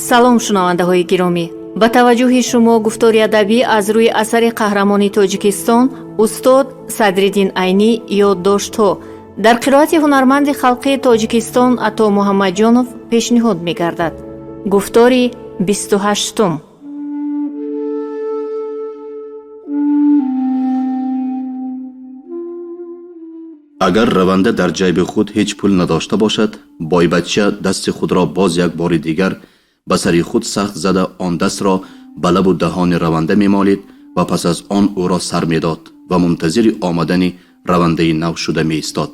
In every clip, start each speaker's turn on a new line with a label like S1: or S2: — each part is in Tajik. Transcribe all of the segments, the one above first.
S1: Салом, шунавандаҳои гиромӣ! Ба таваҷҷӯҳи шумо гуфтори адабӣ аз рӯи асари қаҳрамони Тоҷикистон устод Садриддин Айнӣ «Ёддоштҳо» дар қироати ҳунарманди халқии Тоҷикистон Ато Муҳаммадҷонов пешниҳод мегардад. Гуфтори 28-ум.
S2: Агар раванда дар ҷайби худ ҳеҷ пул надошта бошад, бойбача дасти худро боз як бори дигар ба сари худ сахт зада, он дастро ба лабу даҳони раванда мемолид ва пас аз он ӯро сар медод ва мунтазири омадани равандаи нав шуда меистод.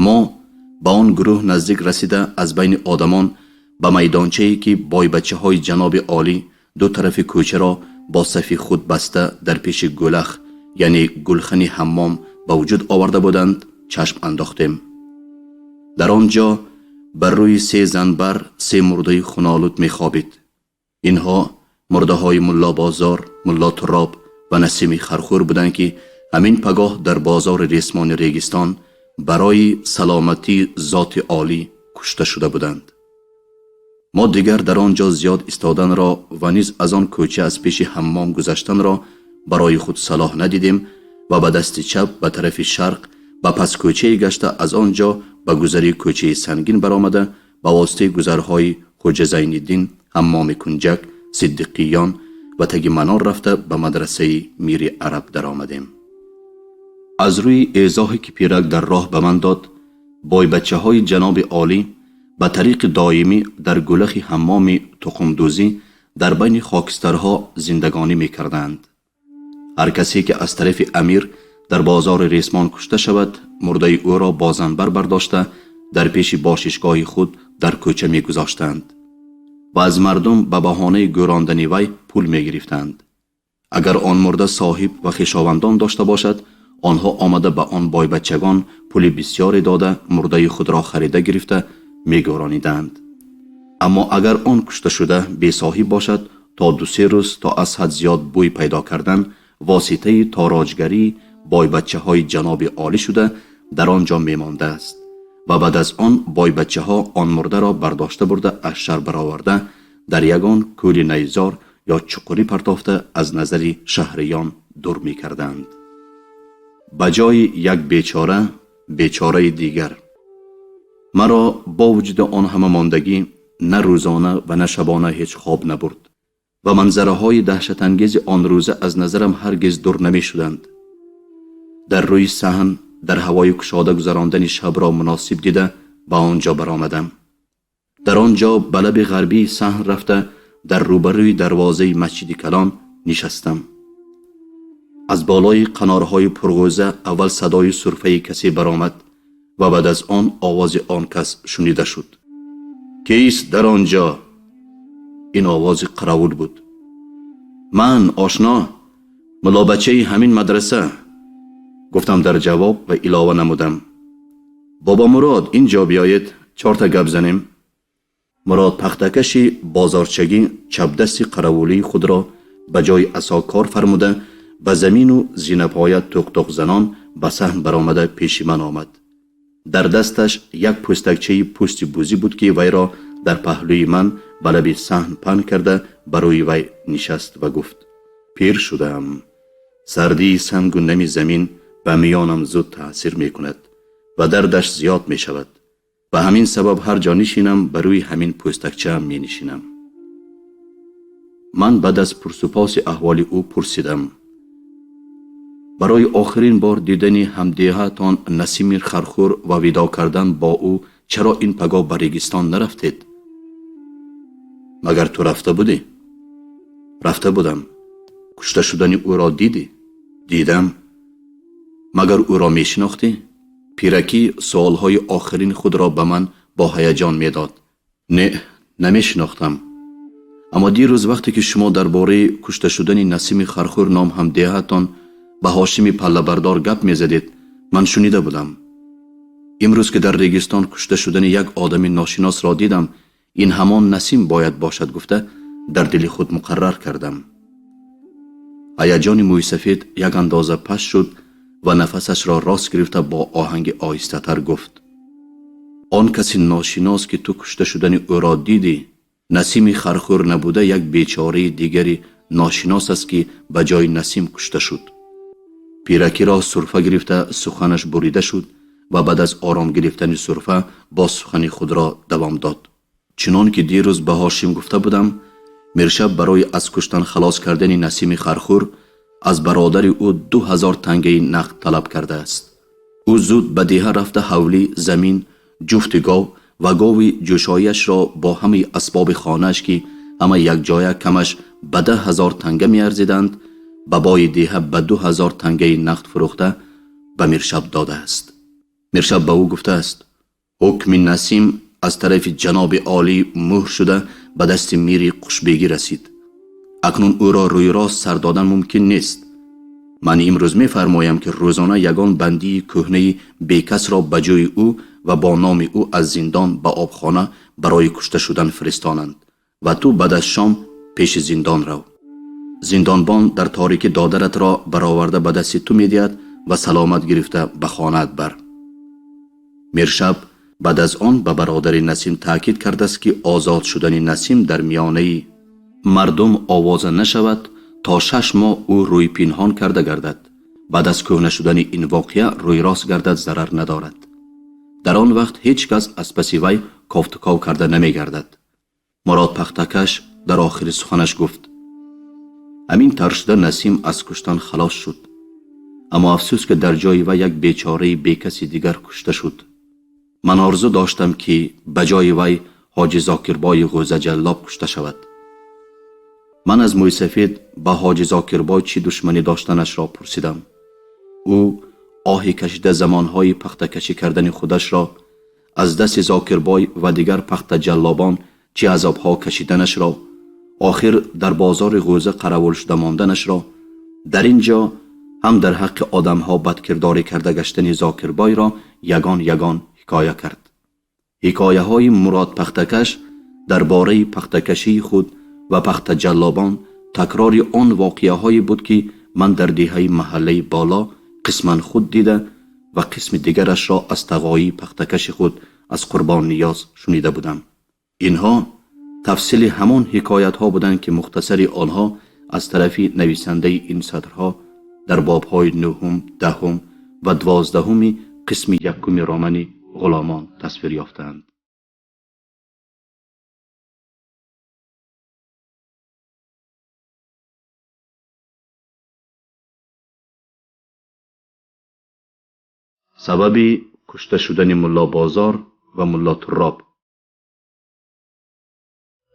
S2: Мо ба он гурӯҳ наздик расида, аз байни одамон ба майдончае, ки бойбачаҳои ҷаноби олӣ ду тарафи кӯчаро бо сафи худ баста дар пеши гӯлах, яъне гулхани ҳаммом ба вуҷуд оварда буданд, чашм андохтем. Дар он ҷо бар рӯи се занбар се мурдаи хунолуд мехобид. Инҳо мурдаҳои Мулло Бозор, Мулло Туроб ва Насими Хархӯр буданд, ки ҳамин пагоҳ дар бозори ресмони Регистон барои саломатии зоти олӣ кушта шуда буданд. Мо дигар дар он ҷо зиёд истоданро ва низ аз он кӯча аз пеши ҳаммом гузаштанро барои худ салоҳ надидем ва ба дасти чап ба тарафи шарқ ба пас кӯчае гашта, аз он ҷо ба гузари кӯчаи Сангин баромада, ба воситаи гузарҳои Хоҷа Зайниддин, Ҳаммоми Кунҷак, Сиддиқиён ва таги манор рафта, ба мадрасаи Мири Араб даромадем. Аз рӯи эзоҳе, ки пирак дар роҳ ба ман дод, бойбачаҳои ҷаноби олӣ ба тариқи доимӣ дар гулахи ҳаммоми тухумдӯзӣ дар байни хокистарҳо зиндагонӣ мекарданд. Ҳар касе, ки аз тарафи амир дар бозори ресмон кушта шавад, мурдаи ӯро бо занбар бардошта, дар пеши бошишгоҳи худ дар кӯча мегузоштанд ва аз мардум ба баҳонаи гӯрондани вай пул мегирифтанд. Агар он мурда соҳиб ва хешовандон дошта бошад, онҳо омада ба он бойбачагон пули бисёре дода, мурдаи худро харида гирифта мегӯрониданд. Аммо агар он кушташуда бесоҳиб бошад, то ду-се рӯз то аз ҳад зиёд бӯй пайдо кардан воситаи тороҷгарии бойбачаҳои ҷаноби олӣ шуда дар он ҷо мемондааст ва баъд аз он бойбачаҳо он мурдаро бардошта бурда, аз шаҳр бароварда, дар ягон кӯли найзор ё чуқурӣ партофта, аз назари шаҳриён дур мекарданд. Ба ҷои як бечора бечораи дигар. Маро бо вуҷуди он ҳама мондагӣ на рӯзона ва на шабона ҳеҷ хоб набурд ва манзараҳои даҳшатангези он рӯза аз назарам ҳаргиз дур намешуданд. Дар рӯи саҳн дар ҳавои кушода гузарондани шабро муносиб дида, ба он ҷо баромадам. Дар он ҷо ба лаби ғарбии саҳн рафта, дар рӯбарӯи дарвозаи масҷиди калон нишастам. Аз болои қанорҳои пурғӯза аввал садои сурфаи касе баромад ва баъд аз он овози он кас шунида шуд. «Кист дар он ҷо?» Ин овози қаравул буд. «Ман, ошно, муллобачаи ҳамин мадраса», гуфтам дар ҷавоб ва илова намудам: «Бобомурод, ин ҷо биёед, чорта гап занем». Мурод пахтакаши бозорчагӣ чапдасти қаравулии худро ба ҷои асо кор фармуда, ба замину зинапоя тӯқтоқзанон ба саҳн баромада пеши ман омад. Дар дасташ як пӯстакчаи пӯсти бузӣ буд, ки вайро дар паҳлӯи ман ба лаби саҳн паҳн карда, ба рӯи вай нишаст ва гуфт: «Пир шудаам. Сардии сангу нами замин ба миёнам зуд таъсир мекунад ва дардаш зиёд мешавад. Ба ҳамин сабаб ҳар ҷо нишинам, ба рӯи ҳамин пӯстакчаам менишинам». Ман баъд аз пурсупоси аҳволи ӯ пурсидам: «Барои охирин бор дидани ҳамдеҳаатон Насими Хархӯр ва видоъ кардан бо ӯ чаро ин пагоҳ ба Регистон нарафтед?» «Магар ту рафта будӣ?» «Рафта будам». «Кушта шудани ӯро дидӣ?» «Дидам». «Магар ӯро мешинохтӣ?» Пиракӣ суолҳои охирини худро ба ман бо ҳаяҷон медод. «Не, намешинохтам. Аммо дирӯз вақте ки шумо дар бораи кушта шудани Насими Хархӯр ном ҳамдеҳаатон ба Ҳошими паллабардор гап мезадед, ман шунида будам. Имрӯз ки дар Регистон кушта шудани як одами ношиносро дидам, ин ҳамон Насим бояд бошад гуфта, дар дили худ муқаррар кардам». Ҳаяҷони мӯйсафед як андоза паст шуд ва нафасашро рост гирифта, бо оҳанги оҳистатар гуфт: «Он каси ношинос, ки ту кушта шудани ӯро дидӣ, Насими Хархӯр набуда, як бечораи дигари ношинос аст, ки ба ҷои Насим кушта шуд. Пиракиро сурфа гирифта, суханаш бурида шуд ва баъд аз ором гирифтани сурфа боз сухани худро давом дод. Чунон ки дирӯз ба Ҳошим гуфта будам, Миршаб барои аз куштан халос кардани Насими Хархӯр аз бародари ӯ 2000 тангаи нақд талаб кардааст. Ӯ зуд ба деҳа рафта, ҳавлӣ, замин, ҷуфти гов ва гови ҷӯшояшро бо ҳамаи асбоби хонааш, ки ҳама якҷоя камаш ба 10 000 танга меарзиданд, ба бои деҳа ба 2000 тангаи нақд фурӯхта ба Миршаб додааст. Миршаб ба ӯ гуфтааст: ҳукми Насим аз тарафи ҷаноби олӣ мӯҳр шуда ба дасти мири Қушбегӣ расид. Акнун ӯро рӯйрост сар додан мумкин нест. Ман имрӯз мефармоям, ки рӯзона ягон бандии кӯҳнаи бекасро ба ҷои ӯ ва бо номи ӯ аз зиндон ба обхона барои кушта шудан фиристонанд ва ту баъд аз шом пеши зиндон рав. Зиндонбон дар торикӣ додаратро бароварда ба дасти ту медиҳад ва саломат гирифта ба хонаат бар. Миршаб баъд аз он ба бародари Насим таъкид кардааст, ки озод шудани Насим дар миёнаи мардум овоза нашавад, то 6 моҳ ӯ рӯй пинҳон карда гардад. Баъд аз кӯҳна шудани ин воқеа рӯйрост гардад, зарар надорад. Дар он вақт ҳеҷ кас аз паси вай кофтуков карда намегардад. Мурод Пахтакаш дар охири суханаш гуфт: ҳамин тавр шуда Насим аз куштан халос шуд, аммо афсӯс, ки дар ҷои вай як бечораи бекаси дигар кушта шуд. Ман орзу доштам, ки ба ҷои вай Ҳоҷи Зокирбои Ғӯзаҷаллоб кушта шавад. Ман аз мӯйсафед ба Ҳоҷи Зокирбой чӣ душманӣ доштанашро пурсидам. Ӯ оҳе кашида замонҳои пахтакашӣ кардани худашро, аз дасти Зокирбой ва дигар пахтаҷаллобон чӣ азобҳо кашиданашро, охир дар бозори Ғӯза қаравул шуда монданашро, дар ин ҷо ҳам дар ҳаққи одамҳо бадкирдорӣ карда гаштани Зокирбойро ягон ягон ҳикоя кард. Ҳикояҳои Мурод Пахтакаш дар бораи пахтакашии худ ва пахтаҷаллобон такрори он воқеаҳое буд, ки ман дар деҳаи маҳаллаи боло қисман худ дида ва қисми дигарашро аз тағоии пахтакаши худ, аз Қурбон Ниёз шунида будам. Инҳо тафсили ҳамон ҳикоятҳо буданд, ки мухтасари онҳо аз тарафи нависандаи ин сатрҳо дар бобҳои 9, 10 ва 12 қисми якуми романи Ғуломон тасвир ёфтаанд. Сабаби кушта шудани Мулло Бозор ва Мулло Туроб.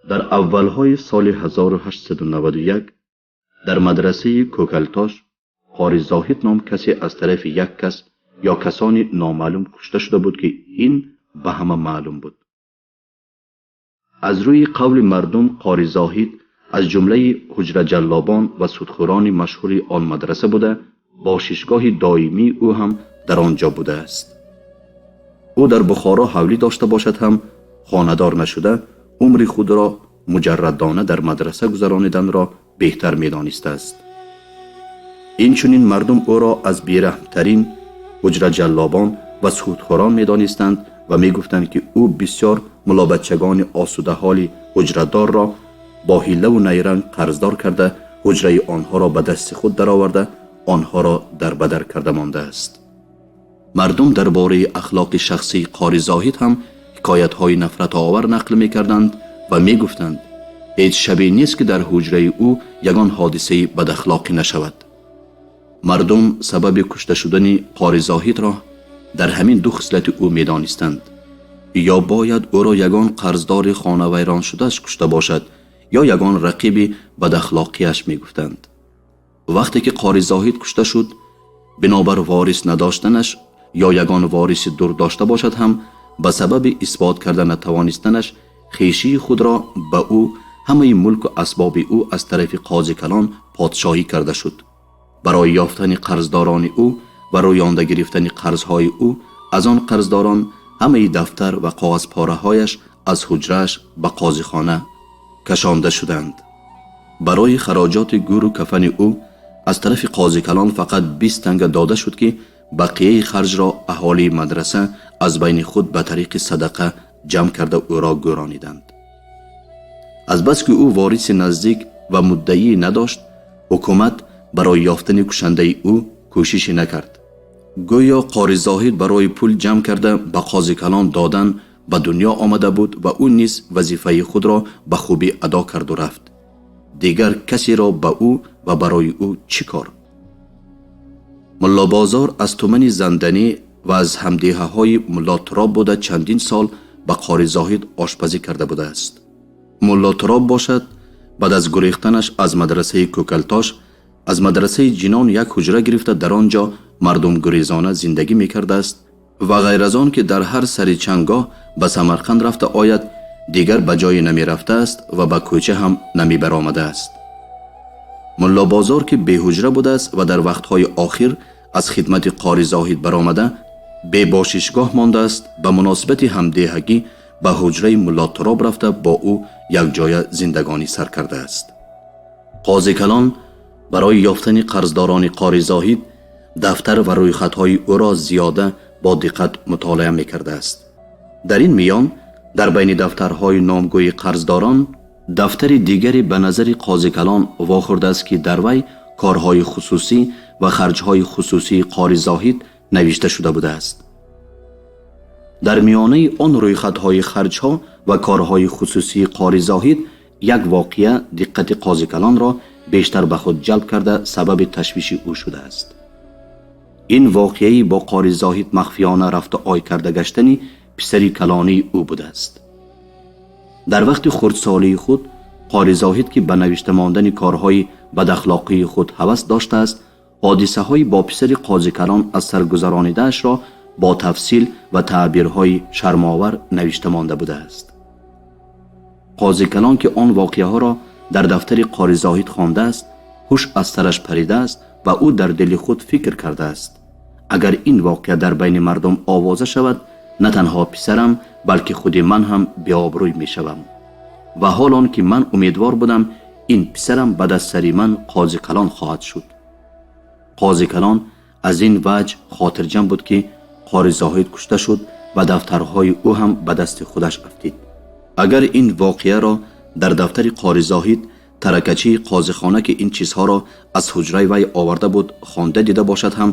S2: Дар аввалҳои соли 1891 дар мадрасаи Кӯкалтош Қори Зоҳид ном касе аз тарафи як кас ё касони номаълум кушта шуда буд, ки ин ба ҳама маълум буд. Аз рӯи қавли мардум, Қори Зоҳид аз ҷумлаи ҳуҷраҷаллобон ва судхӯрони машҳури он мадраса буда, бошишгоҳи доимии ӯ ҳам дар он ҷо будааст. Ӯ дар Бухоро ҳавлӣ дошта бошад ҳам, хонадор нашуда, умри худро муҷаррадона дар мадраса гузарониданро беҳтар медонистааст. Инчунин мардум ӯро аз бераҳмтарин ҳуҷраҷаллобон ва судхӯрон медонистанд ва мегуфтанд, ки ӯ бисёр мулобачагони осудаҳоли ҳуҷрадорро бо ҳиллаву найранг қарздор карда, ҳуҷраи онҳоро ба дасти худ дароварда, онҳоро дарбадар карда мондааст. Мардум дар бораи ахлоқи шахсии Қори Зоҳид ҳам ҳикоятҳои нафратовар нақл мекарданд ва мегуфтанд, ҳеҷ шабе нест, ки дар ҳуҷраи ӯ ягон ҳодисаи бадахлоқӣ нашавад. Мардум сабаби кушта шудани Қори Зоҳидро дар ҳамин ду хислати ӯ медонистанд: ё бояд ӯро ягон қарздори хонавайроншудааш кушта бошад, ё ягон рақиби бадахлоқиаш, мегуфтанд. Вақте ки Қори Зоҳид кушта шуд, бинобар ворис надоштанаш ё ягон вориси дур дошта бошад ҳам, ба сабаби исбот карда натавонистанаш хешии худро ба ӯ, ҳамаи мулку асбоби ӯ аз тарафи қози калон подшоҳӣ карда шуд. Барои ёфтани қарздорони ӯ ва рӯёнда гирифтани қарзҳои ӯ аз он қарздорон, ҳамаи дафтар ва коғазпораҳояш аз ҳуҷрааш ба қозихона кашонда шуданд. Барои хароҷоти гӯру кафани ӯ аз тарафи қозикалон фақат 20 танга дода шуд, ки бақияи харҷро аҳолии мадраса аз байни худ ба тариқи садақа ҷамъ карда ӯро гӯрониданд. Азбаски ӯ вориси наздик ва муддаӣ надошт, ҳукумат барои ёфтани кушандаи ӯ кӯшише накард. Гӯё Қори Зоҳид барои пул ҷамъ карда ба Қозикалон додан ба дунё омада буд ва ӯ низ вазифаи худро ба хубӣ адо карду рафт. Дигар касеро ба ӯ ва барои ӯ чӣ кор? Муллобозор аз тумани Занданӣ ва аз ҳамдеҳаҳои Мулло Туроб буда, чандин сол ба Қори Зоҳид ошпазӣ карда будааст. Мулло Туроб бошад, баъд аз гурехтанаш аз мадрасаи Кӯкалтош, аз мадрасаи Ҷинон як ҳуҷра гирифта, дар он ҷо мардумгурезона зиндагӣ мекардааст ва ғайр аз он ки дар ҳар сари чандгоҳ ба Самарқанд рафта ояд, дигар ба ҷое намерафтааст ва ба кӯча ҳам намебаромадааст. Муллобозор ки беҳуҷра будааст ва дар вақтҳои охир аз хидмати Қори Зоҳид баромада бебошишгоҳ мондааст, ба муносибати ҳамдеҳагӣ ба ҳуҷраи Мулло Туроб рафта, бо ӯ якҷоя зиндагонӣ сар кардааст. Қозикалон барои ёфтани қарздорони Қори Зоҳид дафтар ва рӯйхатҳои ӯро зиёда бо диққат мутолиа мекардааст. Дар ин миён дар байни дафтарҳои номгӯи қарздорон дафтари дигаре ба назари Қозикалон вохӯрдааст, ки дар вай корҳои хусусӣ ва харҷҳои хусусии Қори Зоҳид навишта шуда будааст. Дар миёнаи он рӯйхатҳои харҷҳо ва корҳои хусусии Қори Зоҳид як воқеа диққати Қозикалонро бештар ба худ ҷалб карда, сабаби ташвиши ӯ шудааст. Ин воқеаи бо Қори Зоҳид махфиёна рафту ой карда гаштани писари калонии ӯ будааст. Дар вақти хурдсолии худ Қори Зоҳид, ки ба навишта мондани корҳои бадахлоқии худ ҳавас доштааст, ҳодисаҳои бо писари Қозикалон аз сар гузаронидаашро бо тафсил ва таъбирҳои шармовар навишта монда будааст. Қозикалон, ки он воқеаҳоро дар дафтари Қори Зоҳид хондааст, ҳуш аз сараш паридааст ва ӯ дар дили худ фикр кардааст: агар ин воқеа дар байни мардум овоза шавад, на танҳо писарам, балки худи ман ҳам беобрӯй мешавам. Ва ҳол он ки ман умедвор будам, ин писарам баъд аз сари ман Қозикалон хоҳад шуд. Қозикалон аз ин ваҷ хотирҷамъ буд, ки Қори Зоҳид кушта шуд ва дафтарҳои ӯ ҳам ба дасти худаш афтид. Агар ин воқеаро дар дафтари Қори Зоҳид таракачии қозихона, ки ин чизҳоро аз ҳуҷраи вай оварда буд, хонда дида бошад ҳам,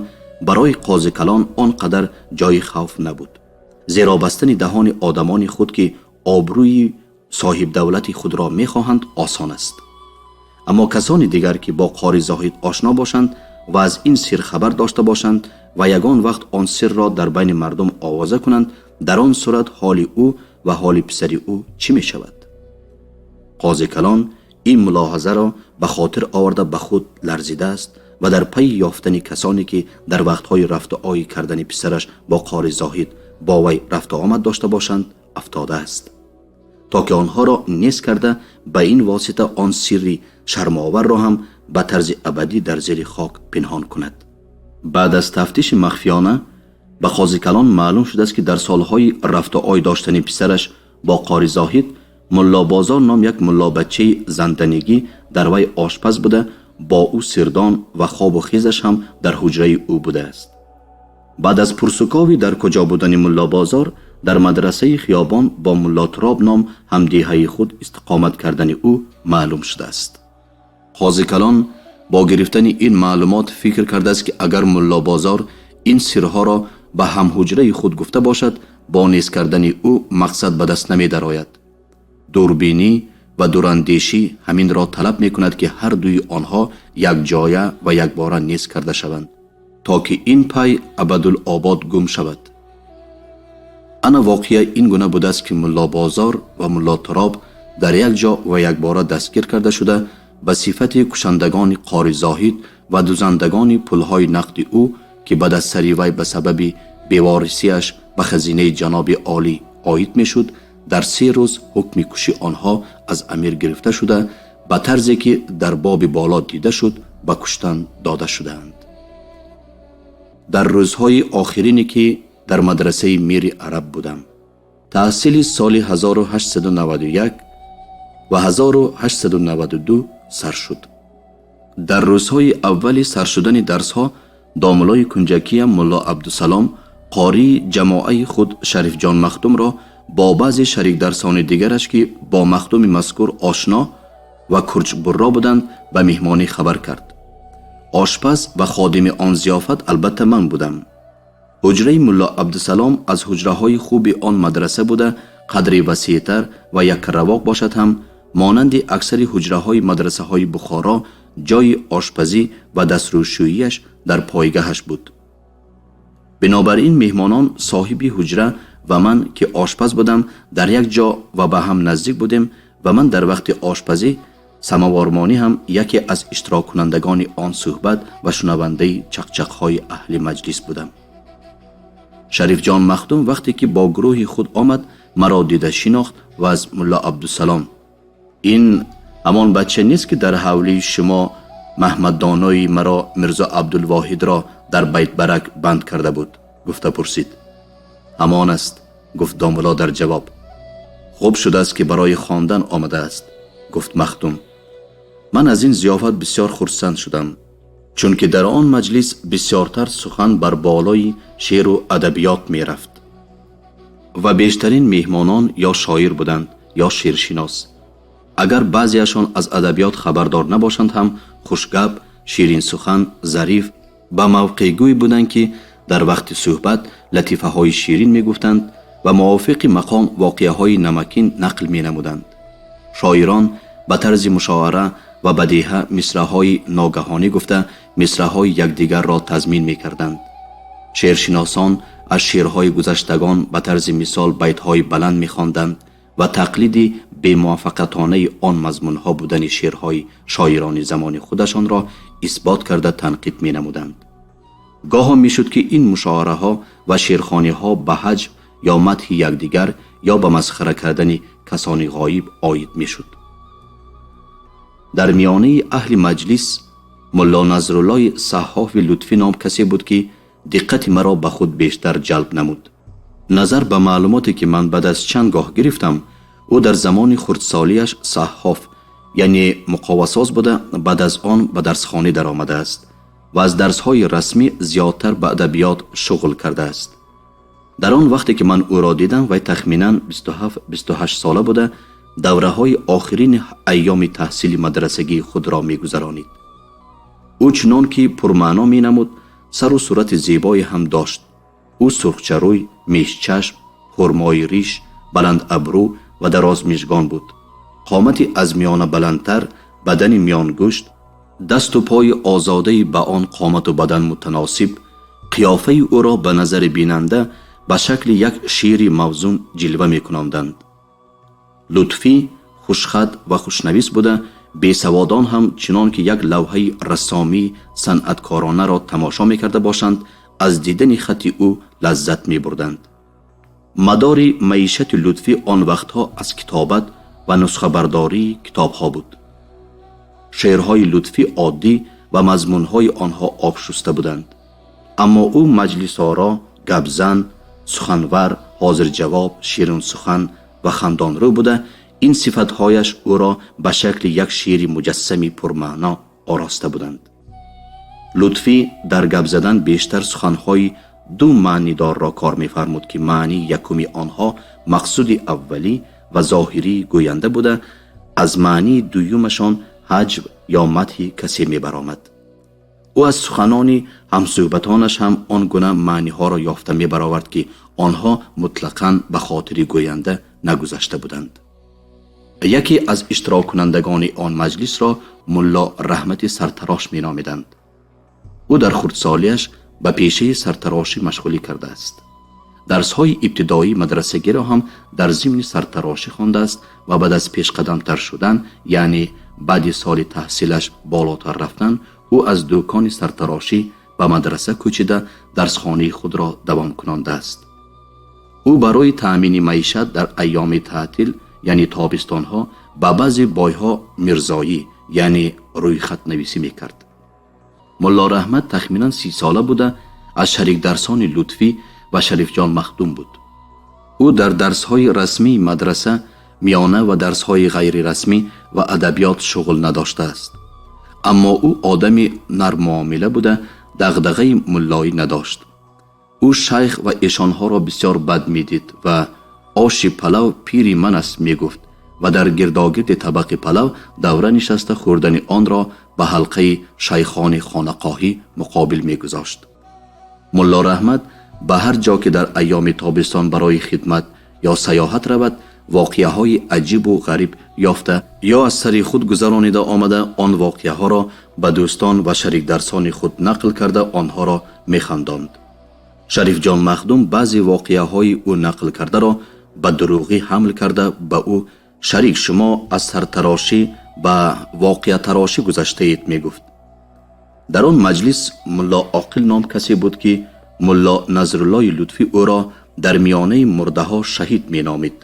S2: барои Қозикалон он қадар ҷои хавф набуд, зеро бастани даҳони одамони худ, ки обрӯи соҳибдавлати худро мехоҳанд, осон аст. Аммо касони дигар, ки бо Қори Зоҳид ошно бошанд ва аз ин сир хабар дошта бошанд ва ягон вақт он сирро дар байни мардум овоза кунанд, дар он сурат ҳоли ӯ ва ҳоли писари ӯ чӣ мешавад? Қозикалон ин мулоҳазаро ба хотир оварда, ба худ ларзидааст ва дар пайи ёфтани касоне, ки дар вақтҳои рафту ой кардани писараш бо Қори Зоҳид бо вай рафту омад дошта бошанд, афтодааст, то ки онҳоро нест карда, ба ин восита он сирри шармоварро ҳам ба тарзи абадӣ дар зери хок пинҳон кунад. Баъд аз тафтиши махфиёна ба Қозикалон маълум шудааст, ки дар солҳои рафту ой доштани писараш бо Қори Зоҳид Муллобозор ном як муллобачаи занданигӣ дар вай ошпаз буда, бо ӯ сирдон ва хобу хезаш ҳам дар ҳуҷраи ӯ будааст. Баъд аз пурсуковӣ дар куҷо будани Муллобозор, дар мадрасаи хиёбон бо Мулло Туроб ном ҳамдеҳаи худ истиқомат кардани ӯ маълум шудааст. Қозикалон бо гирифтани ин маълумот фикр кардааст, ки агар Муллобозор ин сирҳоро ба ҳамҳуҷраи худ гуфта бошад, бо нест кардани ӯ мақсад ба даст намедарояд. Дурбинӣ ва дурандешӣ ҳаминро талаб мекунад, ки ҳар дуи онҳо якҷоя ва якбора нест карда шаванд, то ки ин пай абадулобод гум шавад. Ана воқеа ин гуна будааст, ки Муллобозор ва Мулло Туроб дар як ҷо ва якбора дастгир карда шуда, ба сифати кушандагони Қори Зоҳид ва дузандагони пулҳои нақди ӯ, ки баъд аз сари вай ба сабаби беворисиаш ба хазинаи ҷаноби олӣ оид мешуд, дар 3 рӯз ҳукми куши онҳо аз амир гирифта шуда, ба тарзе ки дар боби боло дида шуд, ба куштан дода шудаанд. Дар рӯзҳои охирине, ки дар мадрасаи Мири Араб будам, таҳсили соли 1891 ва 1892 сар шуд. Дар рӯзҳои аввали сар шудани дарсҳо домулои кунҷакиям Мулло Абдусалом қории ҷамоаи худ Шарифҷон Махдумро Бо баъзе шарикдарсони дигараш, ки бо махдуми мазкур ошно ва курчбурро буданд, ба меҳмонӣ хабар кард. Ошпаз ва ходими он зиёфат албатта ман будам. Ҳуҷраи Мулло Абдусалом аз ҳуҷраҳои хуби он мадраса буда, қадри васеътар ва якравоқ бошад ҳам, монанди аксари ҳуҷраҳои мадрасаҳои Бухоро, ҷойи ошпазӣ ва дастрӯшӯияш дар пойгаҳаш буд. Бинобар ин меҳмонон, соҳиби ҳуҷра ва ман, ки ошпаз будам, дар як ҷо ва ба ҳам наздик будем ва ман дар вақти ошпазӣ самовармонӣ ҳам яке аз иштироккунандагони он суҳбат ва шунавандаи чақчақҳои аҳли маҷлис будам. Шарифҷон Махдум вақте ки бо гурӯҳи худ омад, маро дида шинохт ва аз Мулло Абдусалом: «Ин ҳамон бача нест, ки дар ҳавлии шумо Маҳмаддонои маро Мирзо Абдулвоҳидро дар байтбарак банд карда буд?» гуфта пурсид. «Ҳамон аст», гуфт домулло дар ҷавоб. «Хуб шудааст, ки барои хондан омадааст», гуфт махдум. Ман аз ин зиёфат бисёр хурсанд шудам, чунки дар он маҷлис бисёртар сухан бар болои шеъру адабиёт мерафт ва бештарин меҳмонон ё шоир буданд, ё шеършинос. Агар баъзеашон аз адабиёт хабардор набошанд ҳам, хушгап, ширинсухан, зариф, ба мавқеъгӯй буданд, ки дар вақти суҳбат латифаҳои ширин мегуфтанд ва мувофиқи мақом воқеаҳои намакин нақл менамуданд. Шоирон ба тарзи мушоара ва бадеҳа мисраҳои ногаҳонӣ гуфта, мисраҳои якдигарро тазмин мекарданд. Шеършиносон аз шеърҳои гузаштагон ба тарзи мисол байтҳои баланд мехонданд ва тақлиди бемуваффақиятонаи он мазмунҳо будани шеърҳои шоирони замони худашонро исбот карда танқид менамуданд. Гоҳо мешуд, ки ин мушоараҳо ва шеърхониҳо ба ҳаҷв ё мадҳи якдигар ё ба масхара кардани касони ғоиб оид мешуд. Дар миёнаи аҳли маҷлис Мулло Назруллои Саҳҳофи Лутфӣ ном касе буд, ки диққати маро ба худ бештар ҷалб намуд. Назар ба маълумоте, ки ман баъд аз чанд гоҳ гирифтам, ӯ дар замони хурдсолиаш саҳҳоф, яъне муқовасоз буда, баъд аз он ба дарсхонӣ даромадааст ва аз дарсҳои расмӣ зиёдтар ба адабиёт шуғл кардааст. Дар он вақте ки ман ӯро дидам, вай тахминан 27-28 сола буда, давраҳои охирини айёми таҳсили мадрасагии худро мегузаронид. Ӯ чунон ки пурмаъно менамуд, сару сурати зебое ҳам дошт. Ӯ сурхчарӯй, мешчашм, хурмои риш, баландабрӯ ва дарозмижгон буд. Қомати аз миёна баландтар, бадани миёнгӯшт, дасту пои озодаи ба он қомату бадан мутаносиб қиёфаи ӯро ба назари бинанда ба шакли як шери мавзун ҷилва мекунонданд. Лутфӣ хушхат ва хушнавис буда, бесаводон ҳам чунон ки як лавҳаи рассомии санъаткоронаро тамошо мекарда бошанд, аз дидани хати ӯ лаззат мебурданд. Мадори маишати Лутфӣ он вақтҳо аз китобат ва нусхабардории китобҳо буд. Шеърҳои Лутфӣ оддӣ ва мазмунҳои онҳо обшуста буданд, аммо ӯ маҷлисоро, гапзан, суханвар, ҳозирҷавоб, ширинсухан ва хандонрӯ буда, ин сифатҳояш ӯро ба шакли як шери муҷассами пурмаъно ороста буданд. Лутфӣ дар гап задан бештар суханҳои ду маънидорро кор мефармуд, ки маънии якуми онҳо мақсуди аввалӣ ва зоҳирии гӯянда буда, аз маънии дуюмашон ҳаҷв ё мадҳи касе мебаромад. Ӯ аз суханони ҳамсӯҳбатонаш ҳам он гуна маъниҳоро ёфта мебаровард, ки онҳо мутлақан ба хотири гӯянда нагузашта буданд. Яке аз иштироккунандагони он маҷлисро Мулло Раҳмати Сартарош меномиданд. Ӯ дар хурдсолиаш ба пешаи сартарошӣ машғулӣ кардааст. Дарсҳои ибтидоии мадрасагиро ҳам дар зимни сартарошӣ хондааст ва баъд аз пешқадамтар шудан, яъне баъди соли таҳсилаш болотар рафтан, ӯ аз дӯкони сартарошӣ ба мадраса кӯчида, дарсхонаи худро давом кунондааст. Ӯ барои таъмини маишат дар айёми таътил, яъне тобистонҳо, ба баъзе бойҳо мирзоӣ, яъне рӯйхатнависӣ мекард. Мулло Раҳмат тахминан 30 сола буда, аз шарикдарсони Лутфӣ ва Шарифҷон Махдум буд. Ӯ дар дарсҳои расмии мадраса, миёна ва дарсҳои ғайрирасмӣ ва адабиёт шуғл надоштааст, аммо ӯ одами нарммуомила буда, дағдағаи муллоӣ надошт. Ӯ шайх ва эшонҳоро бисёр бад медид ва Оши палав пири ман аст, мегуфт ва дар гирдогирди табақи палав давра нишаста хӯрдани онро ба ҳалқаи шайхони хонақоҳӣ муқобил мегузошт. Мулло Раҳмат ба ҳар ҷо ки дар айёми тобистон барои хидмат ё саёҳат равад, воқеаҳои аҷибу ғариб ёфта ё аз сари худ гузаронида омада, он воқеаҳоро ба дӯстон ва шарикдарсони худ нақл карда онҳоро механдонд. Шарифҷон Махдум баъзе воқеаҳои ӯ нақл кардаро ба дурӯғӣ ҳамл карда ба ӯ: «Шарик, шумо аз сартарошӣ ба воқеатарошӣ гузаштаед», мегуфт. Дар он маҷлис Мулло Оқил ном касе буд, ки Мулло Назруллои Лутфӣ ӯро дар миёнаи мурдаҳо шаҳид меномид.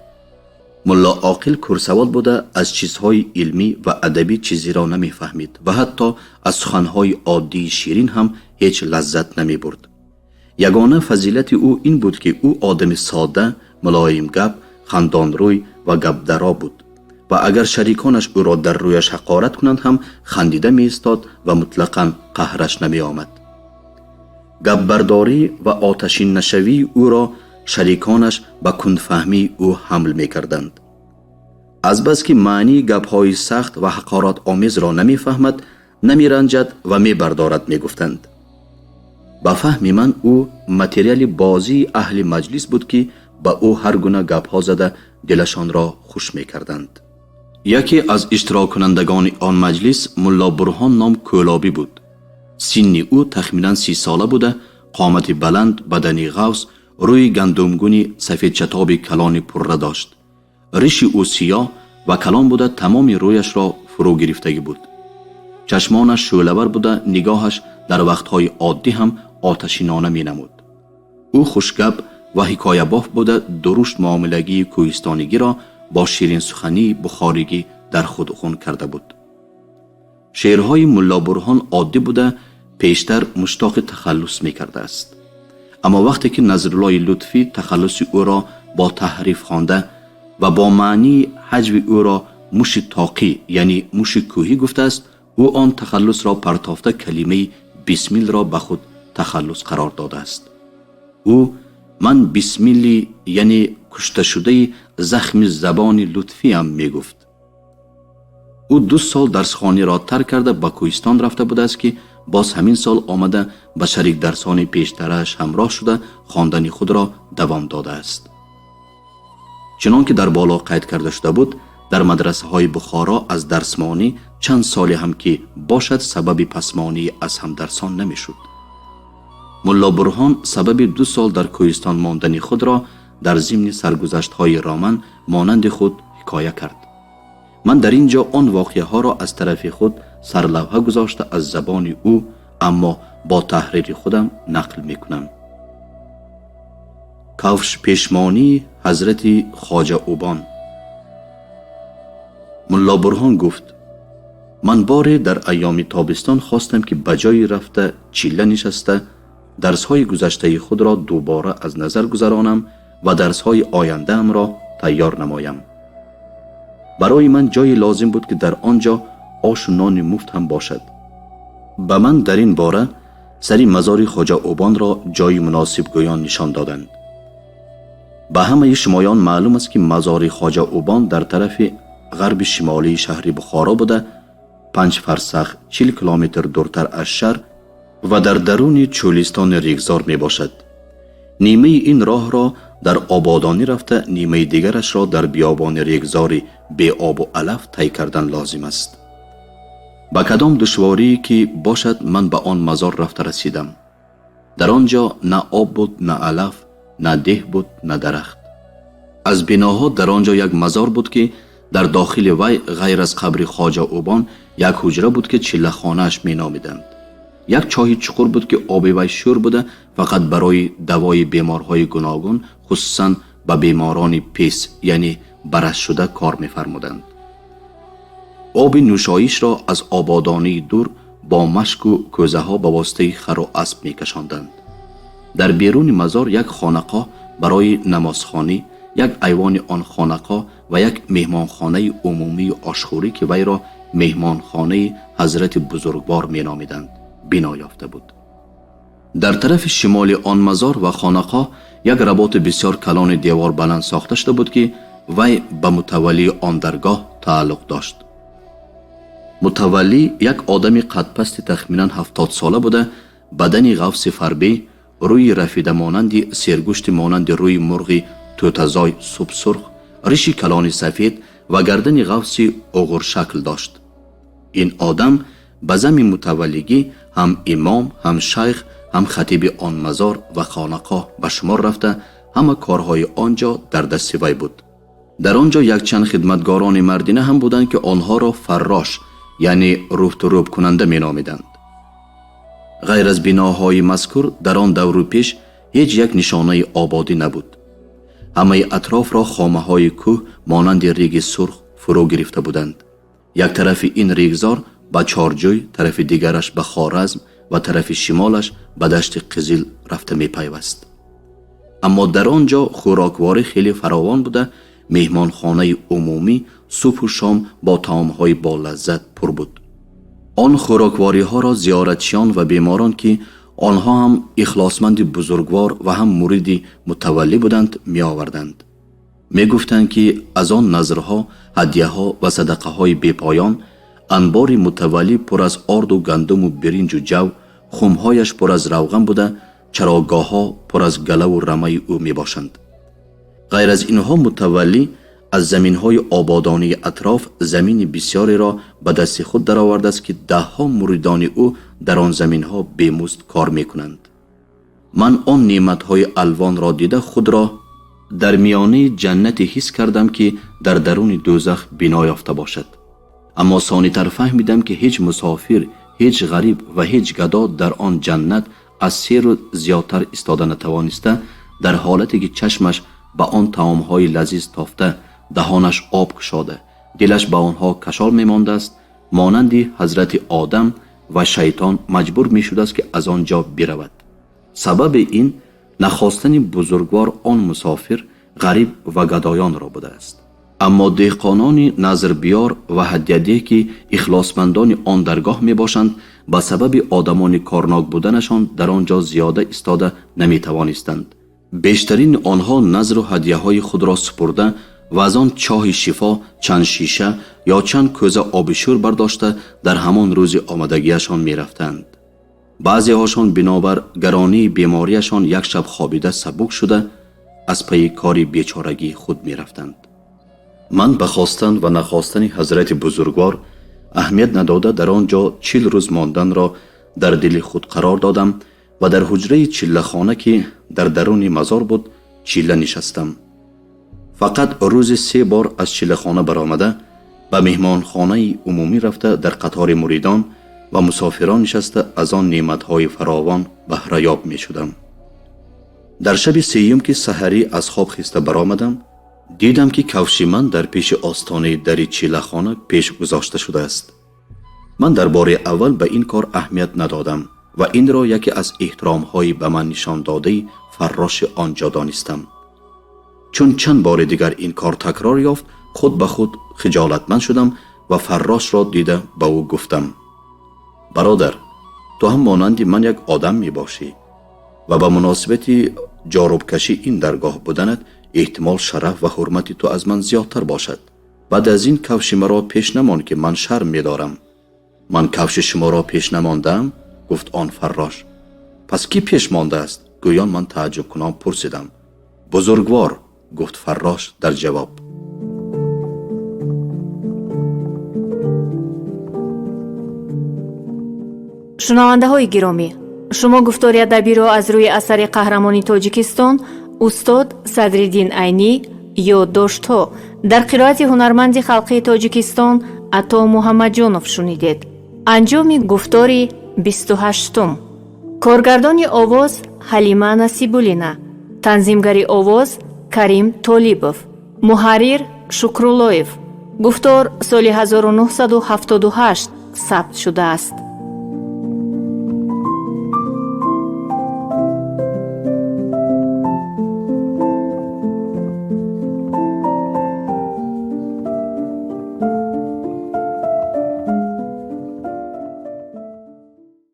S2: Мулло Оқил курсавод буда, аз чизҳои илмӣ ва адабӣ чизеро намефаҳмид ва ҳатто аз суханҳои оддии ширин ҳам ҳеҷ лаззат намебурд. Ягона фазилати ӯ ин буд, ки ӯ одами сода, мулоимгап, хандонрӯй ва гапдаро буд ва агар шариконаш ӯро дар рӯяш ҳақорат кунанд ҳам хандида меистод ва мутлақан қаҳраш намеомад. Гапбардорӣ ва оташиннашавии ӯро шариконаш ба кундфаҳмии ӯ ҳамл мекарданд. Азбаски маънии гапҳои сахт ва ҳақоратомезро намефаҳмад, намеранҷад ва мебардорад, мегуфтанд. Ба фаҳми ман, ӯ материали бозии аҳли маҷлис буд, ки ба ӯ ҳар гуна гапҳо зада дилашонро хуш мекарданд. Яке аз иштироккунандагони он маҷлис Мулло Бурҳон ном кӯлобӣ буд. Синни ӯ тахминан 30 сола буда, қомати баланд, бадани ғафз, рӯи гандумгуни сафедчатоби калони пурра дошт. Риши ӯ сиёҳ ва калон буда, тамоми рӯяшро фурӯ гирифтагӣ буд. Чашмонаш шӯълавар буда, нигоҳаш дар вақтҳои оддӣ ҳам оташинона менамуд. Ӯ хушгап ва ҳикоябоф буда, дурушт муомилагии кӯҳистонигиро бо ширинсухании бухоригӣ дар худ ғун карда буд. Шеърҳои Мулло Бурҳон оддӣ буда, пештар муштоқи тахаллус мекардааст. Аммо вақте ки Назруллои Лутфӣ тахаллуси ӯро бо таҳриф хонда ва бо маънии ҳаҷви ӯро муши тоқӣ, яъне муши кӯҳӣ гуфтааст, ӯ он тахаллусро партофта, калимаи бисмилро ба худ тахаллус қарор додааст. Ӯ «Ман бисмилли, яъне кушташудаи захми забони Лутфиам», мегуфт. Ӯ 2 сол дарсхониро тарк карда, ба кӯҳистон рафта будааст, ки боз ҳамин сол омада, ба шарикдарсони пештарааш ҳамроҳ шуда, хондани худро давом додааст. Чунон ки дар боло қайд карда шуда буд, дар мадрасаҳои Бухоро аз дарсмонӣ чанд соле ҳам ки бошад, сабаби пасмонӣ аз ҳамдарсон намешуд. Мулло Бурҳон сабаби 2 сол дар кӯҳистон мондани худро дар зимни саргузаштҳои роман монанди худ ҳикоя кард. Ман дар ин ҷо он воқеаҳоро аз тарафи худ сарлавҳа гузошта, аз забони ӯ, аммо бо таҳрири худам нақл мекунам. Кавшпешмонии ҳазрати Хоҷа Убон. Мулло Бурҳон гуфт: «Ман боре дар айёми тобистон хостам, ки ба ҷое рафта, чилла нишаста, дарсҳои гузаштаи худро дубора аз назар гузаронам ва дарсҳои ояндаамро тайёр намоям. Барои ман ҷое лозим буд, ки дар он ҷо ошу нони муфт ҳам бошад. Ба ман дар ин бора сари мазори Хоҷа Убонро ҷои муносибгӯён нишон доданд. Ба ҳамаи шумоён маълум аст, ки мазори Хоҷа Убон дар тарафи ғарби шимолии шаҳри Бухоро буда, 5 фарсах 40 километр дуртар аз шаҳр ва дар даруни чӯлистони регзор мебошад. Нимаи ин роҳро дар ободонӣ рафта, нимаи дигарашро дар биёбони регзори беобу алаф тай кардан лозим аст. Ба кадом душворие ки бошад, ман ба он мазор рафта расидам. Дар он ҷо на об буд, на алаф, на деҳ буд, на дарахт. Аз биноҳо дар он ҷо як мазор буд, ки дар дохили вай ғайр аз қабри Хоҷа Убон як ҳуҷра буд, ки чиллахонааш меномиданд. Як чоҳи чуқур буд, ки оби вай шӯр буда, фақат барои давои беморҳои гуногун, хусусан ба беморони пес, яъне барасшуда, кор мефармуданд. Оби нӯшоишро аз ободонии дур бо машку кӯзаҳо ба воситаи хару асп мекашонданд. Дар беруни мазор як хонақоҳ барои намозхонӣ, як айвони он хонақоҳ ва як меҳмонхонаи умумии ошхӯрӣ, ки вайро меҳмонхонаи ҳазрати бузургвор меномиданд, бино ёфта буд. Дар тарафи шимоли он мазор ва хонақоҳ як работи бисёр калони девор баланд сохта шуда буд, ки вай ба мутаваллии он даргоҳ тааллуқ дошт. Мутаваллӣ як одами қадпасти тахминан 70 сола буда, бадани ғафси фарбӣ, рӯи рафида монанди сергӯшти монанди рӯи мурғи тӯтазой субсурх, риши калони сафед ва гардани ғафси уғуршакл дошт. Ин одам ба зами мутаваллигӣ ҳам имом, ҳам шайх, ҳам хатиби он мазор ва хонақоҳ ба шумор рафта, ҳама корҳои он ҷо дар дасти вай буд. Дар он ҷо якчанд хидматгорони мардина ҳам буданд, ки онҳоро фаррош, яъне рӯфтурӯбкунанда меномиданд. Ғайр аз биноҳои мазкур дар он давру пеш ҳеҷ як нишонаи ободӣ набуд. Ҳамаи атрофро хомаҳои кӯҳ монанди реги сурх фурӯ гирифта буданд. Як тарафи ин регзор ба Чорҷӯй, тарафи дигараш ба Хоразм ва тарафи шимолаш ба дашти Қизил рафта мепайваст. Аммо дар он ҷо хӯрокворӣ хеле фаровон буда, меҳмонхонаи умумӣ субҳу шом бо таомҳои болаззат пур буд. Он хӯроквориҳоро зиёратчиён ва беморон, ки онҳо ҳам ихлосманди бузургвор ва ҳам муриди мутаваллӣ буданд, меоварданд. Мегуфтанд, ки аз он назрҳо, ҳадияҳо ва садақаҳои бепоён анбори мутаваллӣ пур аз орду гандуму биринҷу ҷав, хумҳояш пур аз равған буда, чарогоҳҳо пур аз галаву рамаи ӯ мебошанд. Ғайр аз инҳо мутаваллӣ аз заминҳои ободонии атроф замини бисёреро ба дасти худ даровардааст, ки даҳҳо муридони ӯ дар он заминҳо бемузд кор мекунанд. Ман он неъматҳои алвонро дида худро дар миёнаи ҷаннате ҳис кардам, ки дар даруни дӯзах бино ёфта бошад. Аммо сонитар фаҳмидам, ки ҳеҷ мусофир, ҳеҷ ғариб ва ҳеҷ гадо дар он ҷаннат аз се рӯз зиёдтар истода натавониста, дар ҳолате ки чашмаш ба он таомҳои лазиз тофта, даҳонаш об кушода, дилаш ба онҳо кашол мемондааст, монанди ҳазрати Одам ва шайтон маҷбур мешудааст, ки аз он ҷо биравад. Сабаби ин нахостани бузургвор он мусофир, ғариб ва гадоёнро будааст. Аммо деҳқонони назрбиёр ва ҳадиядеҳ, ки ихлосмандони он даргоҳ мебошанд, ба сабаби одамони корнок буданашон дар он ҷо зиёда истода наметавонистанд. Бештарини онҳо назру ҳадияҳои худро супурда ва аз он чоҳи шифо чанд шиша ё чанд кӯза оби шӯр бардошта дар ҳамон рӯзи омадагиашон мерафтанд. Баъзеҳошон бинобар гаронии бемориашон як шаб хобида сабук шуда аз пайи кори бечорагии худ мерафтанд. Ман ба хостан ва нахостани ҳазрати бузургвор аҳамият надода дар он ҷо 40 рӯз монданро дар дили худ қарор додам ва дар ҳуҷраи чиллахона, ки дар даруни мазор буд, чилла нишастам. Фақат рӯзи 3 бор аз чиллахона баромада ба меҳмонхонаи умумӣ рафта дар қатори муридон ва мусофирон нишаста аз он неъматҳои фаровон баҳраёб мешудам. Дар шаби сеюм, ки саҳарӣ аз хоб хиста баромадам, дидам, ки кавши ман дар пеши остонаи дари чиллахона пеш гузошта шудааст. Ман дар бори аввал ба ин кор аҳамият надодам ва инро яке аз эҳтиромҳои ба ман нишон додаи фарроши он ҷо донистам. Чун чанд бори дигар ин кор такрор ёфт, худ ба худ хиҷолатманд шудам ва фаррошро дида ба ӯ гуфтам: бародар, ту ҳам монанди ман як одам мебошӣ ва ба муносибати ҷорубкашӣ ин даргоҳ буданат эҳтимол шараф ва ҳурмати ту аз ман зиёдтар бошад. Баъд аз ин кавши маро пеш намон, ки ман шарм медорам. Ман кавши шуморо пеш намондаам? Гуфт он фаррош. Пас кӣ пеш мондааст? Гӯён ман тааҷҷубкунон пурсидам. Бузургвор, гуфт фаррош дар ҷавоб.
S1: Шунавандаҳои гиромӣ, шумо гуфтори адабиро аз рӯи асари қаҳрамони Тоҷикистон устод Садриддин Айнӣ «Ёддоштҳо» дар қироати ҳунарманди халқии Тоҷикистон Ато Муҳаммадҷонов шунидед. Анҷоми гуфтори 28-ум. Коргардони овоз Ҳалима Насибуллина, танзимгари овоз Карим Толибов, муҳаррир Шукруллоев. Гуфтор соли 1978 сабт шудааст.